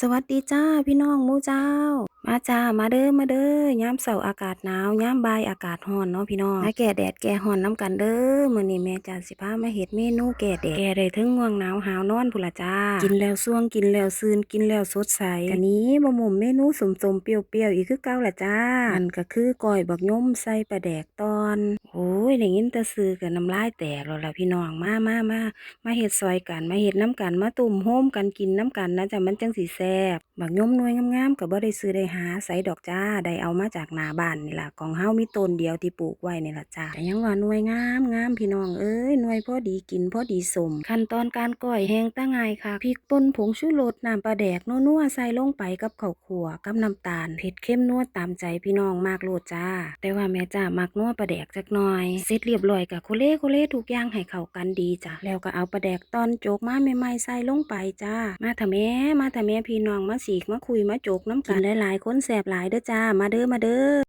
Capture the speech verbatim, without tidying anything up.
สวัสดีจ้าพี่น้องหมู่เจ้า มาจ้า มาเด้อ มาเด้อ ยามเช้าอากาศหนาว ยามบ่ายอากาศร้อนเนาะพี่น้อง มาแก้แดดแก้ร้อนนำกันเด้อ มื้อนี้แม่จ๋าสิพามาเฮ็ดเมนูแก้แดด แก้ได้เทิงง่วงหนาวหาวนอนพู้นล่ะจ้า กินแล้วส่วง กินแล้วซื่น กินแล้วสดใส กะหนีบ่หม้มเมนูส้มๆเปรี้ยวๆอีกคือเก่าล่ะจ้า นั่นก็คือก้อยบักยมใส่ปลาแดกตอน โอ้ย ได้ยินแต่ชื่อก็น้ำลายแตกแล้วล่ะพี่น้อง มา มา มา มาเฮ็ดซ่อยกัน มาเฮ็ดนำกัน มาตุ้มโฮมกันกินนำกันนะจ้ะ มันจั่งสิแซ่บ บักยมหน่วยงามๆก็บ่ได้ซื้อได้หาไสดอกจ้า ได้เอามาจากหน้าบ้านนี่ล่ะ ของเฮามีต้นเดียวที่ปลูกไว้นี่ล่ะจ้า ก็ยังว่าหน่วยงามงามพี่น้องเอ้ย หน่วยพอดีกินพอดีส้ม ขั้นตอนการก้อยแห้งตาง่ายคัก พริกป่น ผงชูรส น้ำปลาแดกนัวๆใส่ลงไปกับข้าว ขั่วกับน้ำตาล เผ็ดเค็มนัวตามใจพี่น้องมากโลดจ้า แต่ว่าแม่จ๋ามักนัวปลาแดกจักหน่อย เสร็จเรียบร้อยก็โคเลโคเลทุกอย่างให้เข้ากันดีจ้ะ แล้วก็เอาปลาแดกตอนโจกมาใหม่ๆใส่ลงไปจ้า มาเถาะแม่ มาเถาะแม่พี่น้อง มาสีกมาคุยมาโจกนำกัน กินหลายๆคนแซ่บหลายเด้อจ้า มาเด้อ มาเด้อ